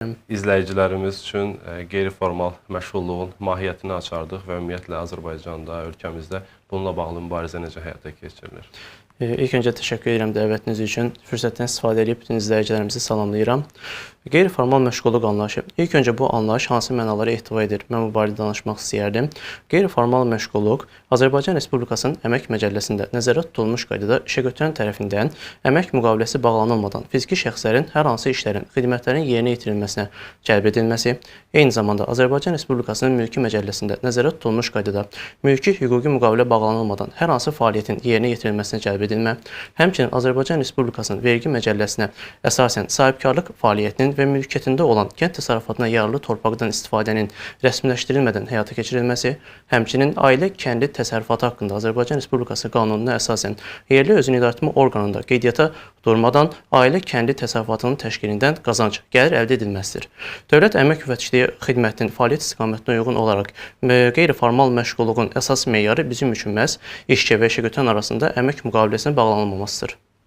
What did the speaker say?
İzləyicilərimiz üçün qeyri-formal məşğulluğun mahiyyətini açardıq və ümumiyyətlə Azərbaycanda, ölkəmizdə bununla bağlı mübarizə necə həyata keçirilir? İlk öncə təşəkkür edirəm dəvətiniz üçün. Fürsətdən istifadə edib bütün izləyicilərimizi salamlayıram. Qeyri-formal məşğulluq anlayışı. İlk öncə bu anlayış hansı mənalara ehtiva edir? Mən bu barədə danışmaq istəyərdim. Qeyri-formal məşğulluq Azərbaycan Respublikasının Əmək Məcəlləsində nəzərdə tutulmuş qaydada işəgötürən tərəfindən əmək müqaviləsi bağlanılmadan fiziki şəxslərin hər hansı işlərin, xidmətlərin yerinə yetirilməsinə cəlb edilməsi, eyni zamanda Azərbaycan Respublikasının Mülki Məcəlləsində nəzərdə tutulmuş qaydada mülki hüquqi müqavilə bağlanılmadan hər hansı fəaliyyətin yerinə yetirilməsinə cəlb edilmə, həmçinin Azərbaycan Respublikasının Vergi Məcəlləsinə əsasən sahibkarlıq fəaliyyətinin və mülkiyyətində olan kənd təsərrüfatına yararlı torpaqdan istifadənin rəsmiləşdirilmədən həyata keçirilməsi, həmçinin ailə kəndli təsərrüfatı haqqında Azərbaycan Respublikası qanununa əsasən yerli özünü idarəetmə orqanında qeydiyyata durmadan ailə kəndli təsərrüfatının təşkilindən qazanc, gəlir əldə edilməsidir. Dövlət Əmək Müfəttişliyi xidmətinin fəaliyyət istiqamətinə uyğun olaraq qeyri-formal məşğulluğun əsas meyarı bizim üçün məhz işçi və işəgötürən arasında əmək müqaviləsinin bağlanılmamasıdır.